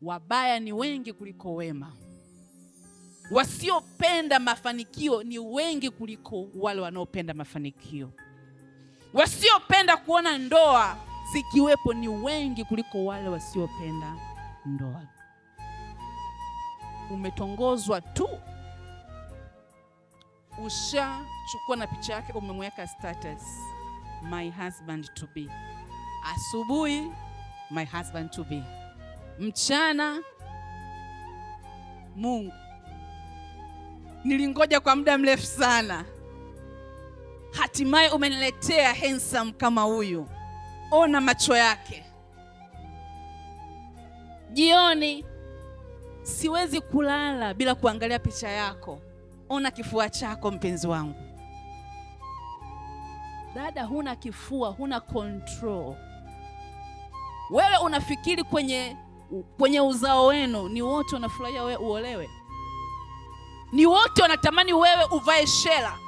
Wabaya ni wengi kuliko wema. Wasiopenda mafanikio ni wengi kuliko wale wanaopenda mafanikio. Wasiopenda kuona ndoa zikiwepo ni wengi kuliko wale wasiopenda ndoa. Umetongozwa tu, ushachukua na picha yake, umemweka status, my husband to be. Asubuhi, my husband to be. Mchana, Mungu, nilingoja kwa muda mrefu sana, hatimaye umeniletea handsome kama huyu. Ona macho yake. Jioni siwezi kulala bila kuangalia picha yako. Ona kifua chako, mpenzi wangu. Dada, huna kifua, huna control. Wewe unafikiri kwenye uzao wenu ni wote wanafurahia wewe uolewe? Ni wote wanatamani wewe uvae shela?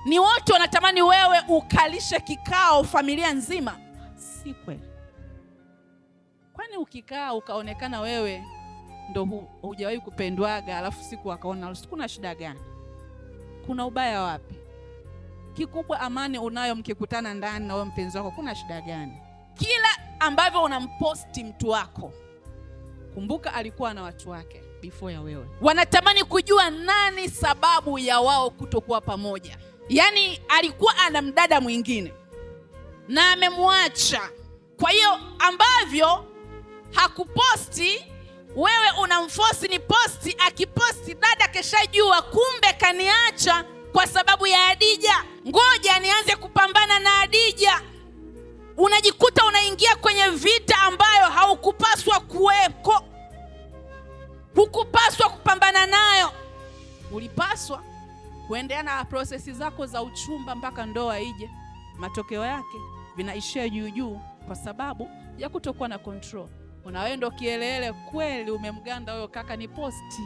Ni wote wanatamani wewe ukalishe kikao familia nzima? Si kweli. Kwani ukikaa ukaonekana wewe ndo hujawahi kupendwaga, alafu siku akaona, kuna shida gani? Kuna ubaya wapi? Kikubwa amani unayo mkikutana ndani na wewe mpenzi wako, kuna shida gani? Kila ambavyo unamposti mtu wako, kumbuka alikuwa na watu wake before ya wewe. Wanatamani kujua nani sababu ya wao kutokuwa pamoja. Yaani alikuwa ana mdada mwingine na amemwacha. Kwa hiyo ambavyo hakuposti, wewe unamforce ni posti, akiposti dada keshajua kumbe kaniacha kwa sababu ya Adija, ngoja nianze kupambana na Adija. Unajikuta unaingia kwenye vita ambayo haukupaswa kuweko, hukupaswa kupambana nayo. Ulipaswa kuendelea na prosesi zako za uchumba mpaka ndoa ije. Matokeo yake vinaishia juu juu kwa sababu ya kutokuwa na control. Una wewe ndo kielele kweli, umemganda huyo kaka, ni posti.